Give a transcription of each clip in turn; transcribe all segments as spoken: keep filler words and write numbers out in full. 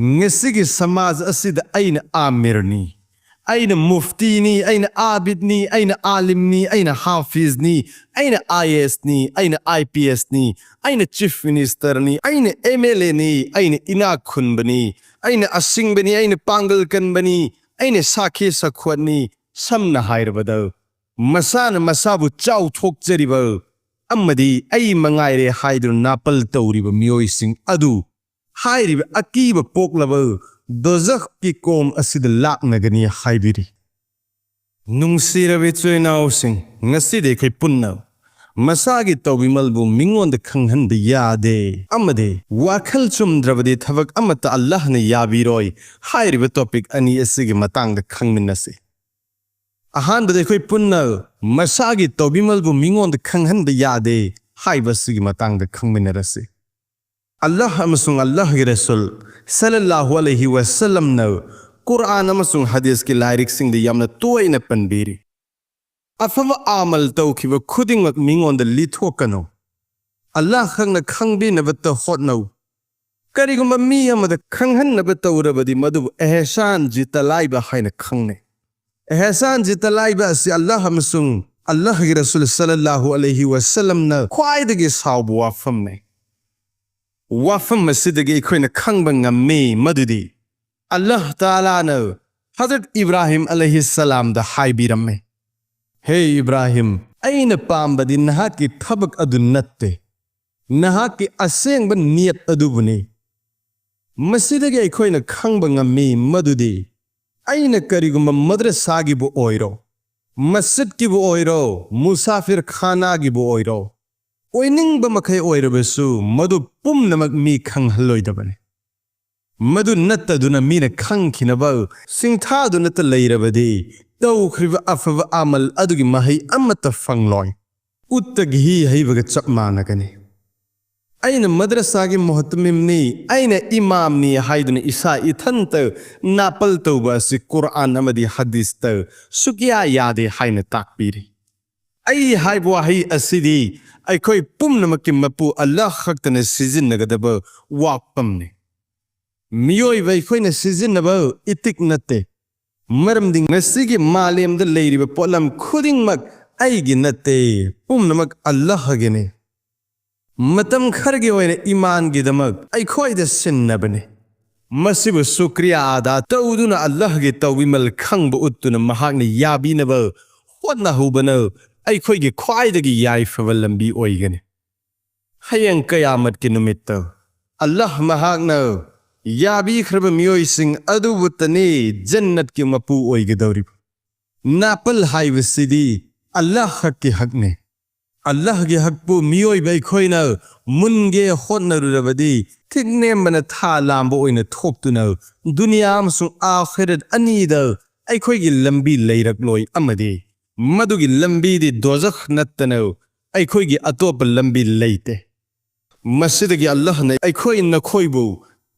ꯉꯁꯤꯒꯤ ꯁꯃꯥꯖ ꯑꯁꯤꯗ ꯑꯩꯅ ꯑꯥꯃꯤꯔꯅꯤ, ꯑꯩꯅ ꯃꯨꯐꯇꯤꯅꯤ, ꯑꯩꯅ ꯑꯥꯕꯤꯗꯅꯤ, ꯑꯩꯅ ꯑꯥꯂꯤꯝꯅꯤ, ꯑꯩꯅ ꯍꯥꯐꯤꯖꯅꯤ, ꯑꯩꯅ IASꯅꯤ, ꯑꯩꯅ IPSꯅꯤ, ꯑꯩꯅ ꯆꯤꯐ ꯃꯤꯅꯤꯁꯇꯔꯅꯤ, ꯑꯩꯅ MLAꯅꯤ, ꯑꯩꯅ ꯏꯅꯥꯛ ꯈꯨꯟꯕꯅꯤ, ꯑꯩꯅ ꯑꯁꯤꯡꯕꯅꯤ, ꯑꯩꯅ ꯄꯥꯡꯒꯜ ꯀꯟꯕꯅꯤ, ꯑꯩꯅ ꯁꯥꯈꯤ ꯁꯈꯣꯠꯅꯤ, ꯁꯝꯅ ꯍꯥꯏꯔꯕꯗ ꯃꯁꯥꯅ ꯃꯁꯥꯕꯨ ꯆꯥꯎꯊꯣꯛꯆꯔꯤꯕ ꯑꯃꯗꯤ ꯑꯩ ꯃꯉꯥꯏꯔꯦ ꯍꯥꯏꯗꯨꯅ ꯅꯥꯄꯜ ꯇꯧꯔꯤꯕ ꯃꯤꯑꯣꯏꯁꯤꯡ ꯑꯗꯨ ꯍꯥꯏꯔꯤꯕ ꯑꯀꯤꯕ ꯄꯣꯛꯂꯕ ꯗꯣꯖꯈꯀꯤ ꯀꯣꯝ ꯑꯁꯤꯗ ꯂꯥꯛꯅꯒꯅꯤ ꯍꯥꯏꯕꯤꯔꯤ꯫ ꯅꯨꯡꯁꯤꯔꯕ ꯏꯆꯤꯜ ꯏꯅꯥꯎꯁꯤꯡ, ꯉꯁꯤꯗꯤ ꯑꯩꯈꯣꯏ ꯄꯨꯟꯅ ꯃꯁꯥꯒꯤ ꯇꯧꯕꯤꯃꯜꯕꯨ ꯃꯤꯉꯣꯟꯗ ꯈꯪꯍꯟꯕ ꯌꯥꯗꯦ ꯑꯃꯗꯤ ꯋꯥꯈꯜ ꯆꯨꯝꯗ꯭ꯔꯕꯗꯤ ꯊꯕꯛ ꯑꯃꯠꯇ ꯑꯜꯂꯥꯍꯅ ꯌꯥꯕꯤꯔꯣꯏ ꯍꯥꯏꯔꯤꯕ ꯇꯣꯄꯤꯛ ꯑꯅꯤ ꯑꯁꯤꯒꯤ ꯃꯇꯥꯡꯗ ꯈꯪꯃꯤꯟꯅꯁꯤ꯫ ꯑꯍꯥꯟꯕꯗ ꯑꯩꯈꯣꯏ ꯄꯨꯟꯅ ꯃꯁꯥꯒꯤ ꯇꯧꯕꯤꯃꯜꯕꯨ ꯃꯤꯉꯣꯟꯗ ꯈꯪꯍꯟꯕ ꯌꯥꯗꯦ ꯍꯥꯏꯕ ꯑꯁꯤꯒꯤ ꯃꯇꯥꯡꯗ ꯈꯪꯃꯤꯟꯅꯔꯁꯤ꯫ ꯑꯜꯂꯥꯍ ꯑꯃꯁꯨꯡ ꯑꯜꯂꯥꯍꯒꯤ ꯔꯁꯨꯜ ꯁꯜꯂꯜꯂꯥꯍꯨ ꯑꯂꯩꯍꯤ ꯋꯥꯁꯜꯂꯝꯅ ꯀꯨꯔꯑꯥꯟ ꯑꯃꯁꯨꯡ ꯍꯗꯤꯁꯀꯤ ꯂꯥꯏꯔꯤꯛꯁꯤꯡꯗ ꯌꯥꯝꯅ ꯇꯣꯏꯅ ꯄꯟꯕꯤꯔꯤ꯫ ꯑꯐꯕ ꯑꯃꯜ ꯇꯧꯈꯤꯕ ꯈꯨꯗꯤꯡꯃꯛ ꯃꯤꯉꯣꯟꯗ ꯂꯤꯊꯣꯛꯀꯅꯨ꯫ ꯑꯜꯂꯥꯍ ꯈꯛꯅ ꯈꯪꯕꯤꯅꯕꯇ ꯍꯣꯠꯅꯧ꯫ ꯀꯔꯤꯒꯨꯝꯕ ꯃꯤ ꯑꯃꯗ ꯈꯪꯍꯟꯅꯕ ꯇꯧꯔꯕꯗꯤ ꯃꯗꯨꯕꯨ ꯑꯦꯍꯁꯥꯟ ꯖꯤꯇꯂꯥꯏꯕ ꯍꯥꯏꯅ ꯈꯪꯅꯩ꯫ ꯑꯦꯍꯁꯥꯟ ꯖꯤꯇꯂꯥꯏꯕ ꯑꯁꯤ ꯑꯜꯂꯥꯍ ꯑꯃꯁꯨꯡ ꯑꯜꯂꯥꯍꯒꯤ ꯔꯁꯨꯜ ꯁꯜꯂꯜꯂꯥꯍꯨ ꯑꯂꯩꯍꯤ ꯋꯥꯁꯜꯂꯝꯅ ꯈ꯭ꯋꯥꯏꯗꯒꯤ ꯁꯥꯎꯕ ꯋꯥꯐꯝꯅꯤ꯫ ꯋꯥꯐꯝ ꯑꯁꯤꯗꯒꯤ ꯑꯩꯈꯣꯏꯅ ꯈꯪꯕ ꯉꯝꯃꯤ ꯃꯗꯨꯗꯤ ꯑꯜꯂꯥꯍ ꯇꯥꯂꯥꯅ ꯍꯖꯔꯠ ꯏꯕ꯭ꯔꯥꯍꯤꯝ ꯑꯂꯩꯍꯤ ꯁꯂꯥꯝꯗ ꯍꯥꯏꯕꯤꯔꯝꯃꯤ, "ꯍꯦ ꯏꯕ꯭ꯔꯥꯍꯤꯝ, ꯑꯩꯅ ꯄꯥꯝꯕꯗꯤ ꯅꯍꯥꯛꯀꯤ ꯊꯕꯛ ꯑꯗꯨ ꯅꯠꯇꯦ, ꯅꯍꯥꯛꯀꯤ ꯑꯁꯦꯡꯕ ꯅꯤꯌꯠ ꯑꯗꯨꯕꯨꯅꯤ"꯫ ꯃꯁꯤꯗꯒꯤ ꯑꯩꯈꯣꯏꯅ ꯈꯪꯕ ꯉꯝꯃꯤ ꯃꯗꯨꯗꯤ ꯑꯩꯅ ꯀꯔꯤꯒꯨꯝꯕ ꯃꯗ꯭ꯔꯁꯥꯒꯤꯕꯨ ꯑꯣꯏꯔꯣ, ꯃꯁꯖꯤꯗꯀꯤꯕꯨ ꯑꯣꯏꯔꯣ, ꯃꯨꯁꯥꯐꯤꯔ ꯈꯥꯅꯥꯒꯤꯕꯨ ꯑꯣꯏꯔꯣ, ꯑꯣꯏꯅꯤꯡꯕ ꯃꯈꯩ ꯑꯣꯏꯔꯕꯁꯨ ꯃꯗꯨ ꯄꯨꯝꯅꯃꯛ ꯃꯤ ꯈꯪꯍꯜꯂꯣꯏꯗꯕꯅꯤ꯫ ꯃꯗꯨ ꯅꯠꯇꯗꯨꯅ ꯃꯤꯅ ꯈꯪꯈꯤꯅꯕ ꯁꯤꯡꯊꯥꯗꯨꯅꯇ ꯂꯩꯔꯕꯗꯤ ꯇꯧꯈ꯭ꯔꯤꯕ ꯑꯐꯕ ꯑꯃꯜ ꯑꯗꯨꯒꯤ ꯃꯍꯩ ꯑꯃꯠꯇ ꯐꯪꯂꯣꯏ꯫ ꯎꯠꯇꯒꯤ ꯍꯤ ꯍꯩꯕꯒ ꯆꯞ ꯃꯥꯟꯅꯒꯅꯤ꯫ ꯑꯩꯅ ꯃꯗ꯭ꯔꯁꯥꯒꯤ ꯃꯨꯍꯇꯃꯤꯝꯅꯤ, ꯑꯩꯅ ꯏꯃꯥꯝꯅꯤ ꯍꯥꯏꯗꯨꯅ ꯏꯁꯥ ꯏꯊꯟꯇ ꯅꯥꯄꯜ ꯇꯧꯕ ꯑꯁꯤ ꯀꯨꯔꯑꯥꯟ ꯑꯃꯗꯤ ꯍꯗꯤꯁꯇ ꯁꯨꯛꯌꯥ ꯌꯥꯗꯦ ꯍꯥꯏꯅ ꯇꯥꯛꯄꯤꯔꯤ꯫ "ꯑꯩ" ꯍꯥꯏꯕ ꯋꯥꯍꯩ ꯑꯁꯤꯗꯤ ꯑꯩꯈꯣꯏ ꯄꯨꯝꯅꯃꯛꯀꯤ ꯃꯄꯨ ꯑꯜꯂꯥꯍ ꯈꯛꯇꯅ ꯁꯤꯖꯤꯟꯅꯒꯗꯕ ꯋꯥꯐꯝꯅꯤ꯫ ꯃꯤꯑꯣꯏꯕ ꯑꯩꯈꯣꯏꯅ ꯁꯤꯖꯤꯟꯅꯕ ꯏꯇꯤꯛ ꯅꯠꯇꯦ, ꯃꯔꯝꯗꯤ ꯉꯁꯤꯒꯤ ꯃꯥꯂꯦꯝꯗ ꯂꯩꯔꯤꯕ ꯄꯣꯠꯂꯝ ꯈꯨꯗꯤꯡꯃꯛ ꯑꯩꯒꯤ ꯅꯠꯇꯦ, ꯄꯨꯝꯅꯃꯛ ꯑꯜꯂꯥꯍꯒꯤꯅꯤ꯫ ꯃꯇꯝ ꯈꯔꯒꯤ ꯑꯣꯏꯅ ꯏꯃꯥꯟꯒꯤꯗꯃꯛ ꯑꯩꯈꯣꯏꯗ ꯁꯤꯟꯅꯕꯅꯤ꯫ ꯃꯁꯤꯕꯨ ꯁꯨꯀ꯭ꯔꯤꯌꯥ ꯑꯗꯥ ꯇꯧꯗꯨꯅ ꯑꯜꯂꯥꯍꯒꯤ ꯇꯧꯕꯤꯃꯜ ꯈꯪꯕ ꯎꯠꯇꯨꯅ ꯃꯍꯥꯛꯅ ꯌꯥꯕꯤꯅꯕ ꯍꯣꯠꯅꯍꯧꯕꯅ ꯑꯩꯈꯣꯏꯒꯤ ꯈ꯭ꯋꯥꯏꯗꯒꯤ ꯌꯥꯏꯐꯕ ꯂꯝꯕꯤ ꯑꯣꯏꯒꯅꯤ꯫ ꯍꯌꯦꯡ ꯀꯌꯥꯃꯠꯀꯤ ꯅꯨꯃꯤꯠꯇ ꯑꯜꯂꯥꯍ ꯃꯍꯥꯛꯅ ꯌꯥꯕꯤꯈ꯭ꯔꯕ ꯃꯤꯑꯣꯏꯁꯤꯡ ꯑꯗꯨꯕꯨꯇꯅꯤ ꯖꯟꯅꯠꯀꯤ ꯃꯄꯨ ꯑꯣꯏꯒꯗꯧꯔꯤꯕ꯫ ꯅꯥꯄꯜ ꯍꯥꯏꯕꯁꯤꯗꯤ ꯑꯜꯂꯥꯍ ꯈꯛꯀꯤ ꯍꯛꯅꯤ꯫ ꯑꯜꯂꯥꯍꯒꯤ ꯍꯛꯄꯨ ꯃꯤꯑꯣꯏꯕ ꯑꯩꯈꯣꯏꯅ ꯃꯨꯟꯒꯦ ꯍꯣꯠꯅꯔꯨꯔꯕꯗꯤ, ꯊꯤꯛ ꯅꯦꯝꯕꯅ ꯊꯥ ꯂꯥꯝꯕ ꯑꯣꯏꯅ ꯊꯣꯛꯇꯨꯅ ꯗꯨꯅꯤꯌꯥ ꯑꯃꯁꯨꯡ ꯑꯥꯈꯤꯔꯠ ꯑꯅꯤꯗ ꯑꯩꯈꯣꯏꯒꯤ ꯂꯝꯕꯤ ꯂꯩꯔꯛꯂꯣꯏ ꯑꯃꯗꯤ ꯃꯗꯨꯒꯤ ꯂꯝꯕꯤꯗꯤ ꯗꯣꯖꯈ ꯅꯠꯇꯅ ꯑꯩꯈꯣꯏꯒꯤ ꯑꯇꯣꯞꯄ ꯂꯝꯕꯤ ꯂꯩꯇꯦ꯫ ꯃꯁꯤꯗꯒꯤ ꯑꯜꯂꯥꯍꯅ ꯑꯩꯈꯣꯏ ꯅꯈꯣꯏꯕꯨ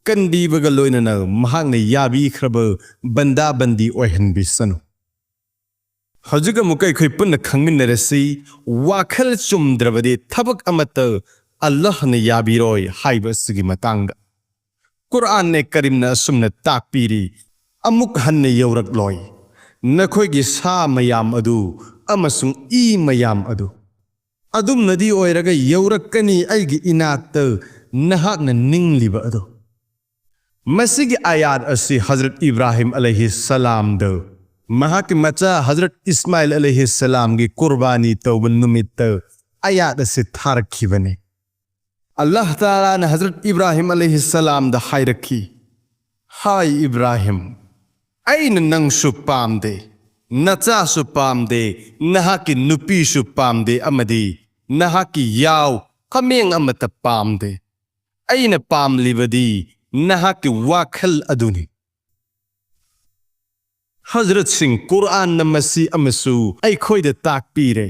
ꯀꯟꯕꯤꯕꯒ ꯂꯣꯏꯅꯅ ꯃꯍꯥꯛꯅ ꯌꯥꯕꯤꯈ꯭ꯔꯕ ꯕꯟꯗꯥ ꯕꯟꯗꯤ ꯑꯣꯏꯍꯟꯕꯤꯁꯅꯨ꯫ ꯍꯧꯖꯤꯛ ꯑꯃꯨꯛꯀ ꯑꯩꯈꯣꯏ ꯄꯨꯟꯅ ꯈꯪꯃꯤꯟꯅꯔꯁꯤ, ꯋꯥꯈꯜ ꯆꯨꯝꯗ꯭ꯔꯕꯗꯤ ꯊꯕꯛ ꯑꯃꯠꯇ ꯑꯜꯂꯥꯍꯅ ꯌꯥꯕꯤꯔꯣꯏ ꯍꯥꯏꯕ ꯑꯁꯤꯒꯤ ꯃꯇꯥꯡꯗ꯫ ꯀꯨꯔꯑꯥꯟꯅꯦ ꯀꯔꯤꯝꯅ ꯑꯁꯨꯝꯅ ꯇꯥꯛꯄꯤꯔꯤ, "ꯑꯃꯨꯛ ꯍꯟꯅ ꯌꯧꯔꯛꯂꯣꯏ ꯅꯈꯣꯏꯒꯤ ꯁꯥ ꯃꯌꯥꯝ ꯑꯗꯨ ꯑꯃꯁꯨꯡ ꯏ ꯃꯌꯥꯝ ꯑꯗꯨ꯫ ꯑꯗꯨꯝꯅꯗꯤ ꯑꯣꯏꯔꯒ ꯌꯧꯔꯛꯀꯅꯤ ꯑꯩꯒꯤ ꯏꯅꯥꯛꯇ ꯅꯍꯥꯛꯅ ꯅꯤꯡꯂꯤꯕ ꯑꯗꯨ"꯫ ꯃꯁꯤꯒꯤ ꯑꯥꯌꯥꯠ ꯑꯁꯤ ꯍꯖꯔꯠ ꯏꯕ꯭ꯔꯥꯍꯤꯝ ꯑꯂꯩꯍꯤ ꯁꯂꯥꯝꯗ ꯃꯍꯥꯛꯀꯤ ꯃꯆꯥ ꯍꯖꯔꯠ ꯏꯁꯃꯥꯏꯜ ꯑꯂꯩꯍꯤ ꯁꯂꯥꯝꯒꯤ ꯀꯨꯔꯕꯥꯅꯤ ꯇꯧꯕ ꯅꯨꯃꯤꯠꯇ ꯑꯥꯌꯥꯠ ꯑꯁꯤ ꯊꯥꯔꯛꯈꯤꯕꯅꯤ꯫ ꯑꯜꯂꯥꯍ ꯇꯥꯂꯥꯅ ꯍꯖꯔꯠ ꯏꯕ꯭ꯔꯥꯍꯤꯝ ꯑꯂꯩꯍꯤ ꯁꯂꯥꯝꯗ ꯍꯥꯏꯔꯛꯈꯤ, "ꯍꯥꯏ ꯏꯕ꯭ꯔꯥꯍꯤꯝ, ꯑꯩꯅ ꯅꯪꯁꯨ ꯄꯥꯝꯗꯦ, ꯅꯆꯥꯁꯨ ꯄꯥꯝꯗꯦ, ꯅꯍꯥꯛꯀꯤ ꯅꯨꯄꯤꯁꯨ ꯄꯥꯝꯗꯦ ꯑꯃꯗꯤ ꯅꯍꯥꯛꯀꯤ ꯌꯥꯎ ꯍꯥꯃꯦꯡ ꯑꯃꯠꯇ ꯄꯥꯝꯗꯦ꯫ ꯑꯩꯅ ꯄꯥꯝꯂꯤꯕꯗꯤ ꯅꯍꯥꯛꯀꯤ ꯋꯥꯈꯜ ꯑꯗꯨꯅꯤ"꯫ ꯍꯖꯔꯠꯁꯤꯡ, ꯀꯨꯔꯑꯥꯟꯅ ꯃꯁꯤ ꯑꯃꯁꯨ ꯑꯩꯈꯣꯏꯗ ꯇꯥꯛꯄꯤꯔꯦ꯫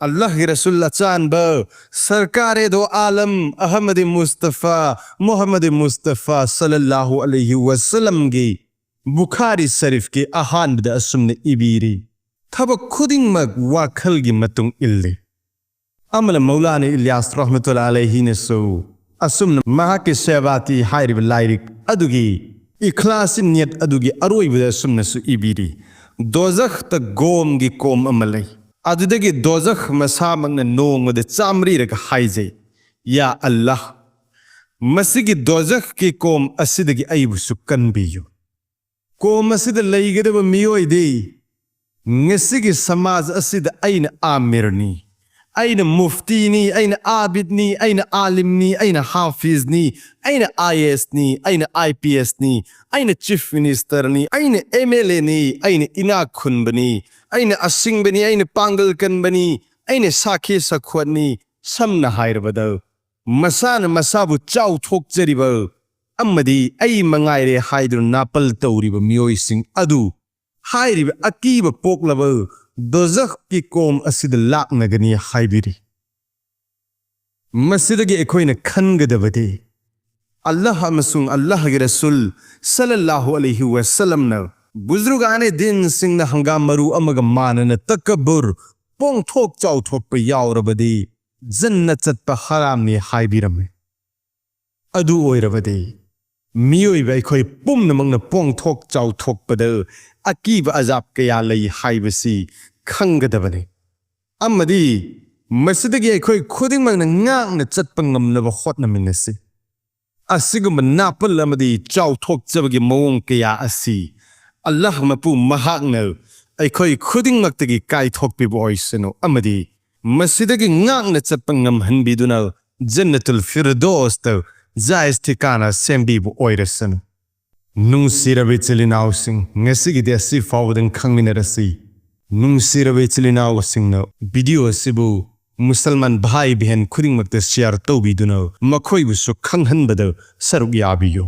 ꯑꯜꯂꯥꯍꯒꯤ ꯔꯁꯨꯜ ꯑꯆꯥꯟꯕ, ꯁꯔꯀꯥꯔꯦ ꯗꯣ ꯑꯥꯂꯝ ꯑꯍꯃꯗ ꯃꯨꯁꯇꯐꯥ, ꯃꯨꯍꯝꯃꯗ ꯃꯨꯁꯇꯐꯥ ꯁꯜꯂꯜꯂꯥꯍꯨ ꯑꯂꯩꯍꯤ ꯋꯁꯜꯂꯝꯒꯤ ꯕꯨꯈꯥꯔꯤ ꯁꯔꯤꯐꯀꯤ ꯑꯍꯥꯟꯕꯗ ꯑꯁꯨꯝꯅ ꯏꯕꯤꯔꯤ, "ꯊꯕꯛ ꯈꯨꯗꯤꯡꯃꯛ ꯋꯥꯈꯜꯒꯤ ꯃꯇꯨꯡ ꯏꯜꯂꯤ"꯫ ꯑꯃꯅ ꯃꯧꯂꯥꯅꯥ ꯏꯂꯤꯌꯥꯁ ꯔꯍꯃꯇꯨꯜꯂꯥꯍꯤ ꯑꯂꯩꯍꯤꯅꯁꯨ ꯑꯁꯨꯝꯅ ꯃꯍꯥꯛꯀꯤ ꯁꯦꯕꯥꯇꯤ ꯍꯥꯏꯔꯤꯕ ꯂꯥꯏꯔꯤꯛ ꯑꯗꯨꯒꯤ ꯏꯈ꯭ꯂꯥꯁꯤ ꯅꯤꯌꯠ ꯑꯗꯨꯒꯤ ꯑꯔꯣꯏꯕꯗ ꯑꯁꯨꯝꯅꯁꯨ ꯏꯕꯤꯔꯤ, "ꯗꯣꯖꯈꯇ ꯒꯣꯝꯒꯤ ꯀꯣꯝ ꯑꯃ ꯂꯩ, ꯑꯗꯨꯗꯒꯤ ꯗꯣꯖꯈ ꯃꯁꯥꯃꯛꯅ ꯅꯣꯡꯃꯗ ꯆꯥꯝꯃꯔꯤꯔꯛ ꯍꯥꯏꯖꯩ, 'ꯌꯥ ꯑꯜꯂꯥꯍ, ꯃꯁꯤꯒꯤ ꯗꯣꯖꯈꯀꯤ ꯀꯣꯝ ꯑꯁꯤꯗꯒꯤ ꯑꯩꯕꯨꯁꯨ ꯀꯟꯕꯤꯌꯨ.'" ꯀꯣꯝ ꯑꯁꯤꯗ ꯂꯩꯒꯗꯕ ꯃꯤꯑꯣꯏꯗꯤ ꯉꯁꯤꯒꯤ ꯁꯃꯥꯖ ꯑꯁꯤꯗ ꯑꯩꯅ ꯑꯥꯃꯤꯔꯅꯤ, ꯑꯩꯅ ꯃꯨꯐꯇꯤꯅꯤ, ꯑꯩꯅ ꯑꯥꯕꯤꯗꯅꯤ, ꯑꯩꯅ ꯑꯥꯂꯤꯝꯅꯤ, ꯑꯩꯅ ꯍꯥꯐꯤꯖꯅꯤ, ꯑꯩꯅ IASꯅꯤ, ꯑꯩꯅ IPSꯅꯤ, ꯑꯩꯅ ꯆꯤꯐ ꯃꯤꯅꯤꯁꯇꯔꯅꯤ, ꯑꯩꯅ MLAꯅꯤ, ꯑꯩꯅ ꯏꯅꯥꯛ ꯈꯨꯟꯕꯅꯤ, ꯑꯩꯅ ꯑꯁꯤꯡꯕꯅꯤ, ꯑꯩꯅ ꯄꯥꯡꯒꯜ ꯀꯟꯕꯅꯤ, ꯑꯩꯅ ꯁꯥꯈꯤ ꯁꯈꯣꯠꯅꯤ꯫ ꯁꯝꯅ ꯍꯥꯏꯔꯕꯗ, ꯃꯁꯥꯅ ꯃꯁꯥꯕꯨ ꯆꯥꯎꯊꯣꯛꯆꯔꯤꯕ ꯑꯃꯗꯤ ꯑꯩ ꯃꯉꯥꯏꯔꯦ ꯍꯥꯏꯗꯨꯅ ꯅꯥꯄꯜ ꯇꯧꯔꯤꯕ ꯃꯤꯑꯣꯏꯁꯤꯡ ꯑꯗꯨ ꯍꯥꯏꯔꯤꯕ ꯑꯀꯤꯕ ꯄꯣꯛꯂꯕ ꯗꯣꯖꯈꯀꯤ ꯀꯣꯝ ꯑꯁꯤꯗ ꯂꯥꯛꯅꯒꯅꯤ ꯍꯥꯏꯕꯤꯔꯤ꯫ ꯃꯁꯤꯗꯒꯤ ꯑꯩꯈꯣꯏꯅ ꯈꯟꯒꯗꯕꯗꯤ, ꯑꯜꯂꯥꯍ ꯑꯃꯁꯨꯡ ꯑꯜꯂꯥꯍꯒꯤ ꯔꯁꯨꯜ ꯁꯜꯂꯜꯂꯥꯍꯨ ꯑꯂꯩꯍꯤ ꯋꯁꯜꯂꯝꯅ ꯕꯨꯖꯨꯔꯒꯥꯅꯦ ꯗꯤꯟꯁꯤꯡꯅ ꯍꯪꯒꯥꯝ ꯃꯔꯨ ꯑꯃꯒ ꯃꯥꯟꯅꯅ ꯇꯀꯕꯨꯔ, ꯄꯣꯡꯊꯣꯛ ꯆꯥꯎꯊꯣꯛꯄ ꯌꯥꯎꯔꯕꯗꯤ ꯖꯟꯅ ꯆꯠꯄ ꯍꯔꯥꯝꯅꯤ ꯍꯥꯏꯕꯤꯔꯝꯃꯤ꯫ ꯑꯗꯨ ꯑꯣꯏꯔꯕꯗꯤ ꯃꯤꯑꯣꯏꯕ ꯑꯩꯈꯣꯏ ꯄꯨꯝꯅꯃꯛꯅ ꯄꯣꯡꯊꯣꯛ ꯆꯥꯎꯊꯣꯛꯄꯗ ꯑꯀꯤꯕ ꯑꯖꯥꯕ ꯀꯌꯥ ꯂꯩ ꯍꯥꯏꯕꯁꯤ ꯈꯪꯒꯗꯕꯅꯤ꯫ ꯑꯃꯗꯤ ꯃꯁꯤꯗꯒꯤ ꯑꯩꯈꯣꯏ ꯈꯨꯗꯤꯡꯃꯛꯅ ꯉꯥꯛꯅ ꯆꯠꯄ ꯉꯝꯅꯕ ꯍꯣꯠꯅꯃꯤꯟꯅꯁꯤ꯫ ꯑꯁꯤꯒꯨꯝꯕ ꯅꯥꯄꯜ ꯑꯃꯗꯤ ꯆꯥꯎꯊꯣꯛꯆꯕꯒꯤ ꯃꯑꯣꯡ ꯀꯌꯥ ꯑꯁꯤ ꯑꯜꯂꯥꯍ ꯃꯄꯨ ꯃꯍꯥꯛꯅ ꯑꯩꯈꯣꯏ ꯈꯨꯗꯤꯡꯃꯛꯇꯒꯤ ꯀꯥꯏꯊꯣꯛꯄꯤꯕ ꯑꯣꯏꯁꯅꯨ ꯑꯃꯗꯤ ꯃꯁꯤꯗꯒꯤ ꯉꯥꯛꯅ ꯆꯠꯄ ꯉꯝꯍꯟꯕꯤꯗꯨꯅ ꯖꯟꯅꯇꯨꯜ ꯐꯤꯔꯗꯣꯁꯇ ꯖꯥꯏꯖ ꯊꯤꯀꯥꯅ ꯁꯦꯝꯕꯤꯕ ꯑꯣꯏꯔꯁꯅꯨ꯫ ꯅꯨꯡꯁꯤꯔꯕ ꯏꯆꯤꯜ ꯏꯅꯥꯎꯁꯤꯡ, ꯉꯁꯤꯒꯤꯗꯤ ꯑꯁꯤ ꯐꯥꯎꯕꯗꯪ ꯈꯪꯃꯤꯟꯅꯔꯁꯤ꯫ ꯅꯨꯡꯁꯤꯔꯕ ꯏꯆꯤꯜ ꯏꯅꯥꯎꯁꯤꯡꯅ ꯚꯤꯗꯤꯑꯣ ꯑꯁꯤꯕꯨ ꯃꯨꯁꯜꯃꯥꯟ ꯚꯥꯏ ꯕꯦꯍꯟ ꯈꯨꯗꯤꯡꯃꯛꯇ ꯁꯤꯌꯥꯔ ꯇꯧꯕꯤꯗꯨꯅ ꯃꯈꯣꯏꯕꯨꯁꯨ ꯈꯪꯍꯟꯕꯗ ꯁꯔꯨꯛ ꯌꯥꯕꯤꯌꯨ꯫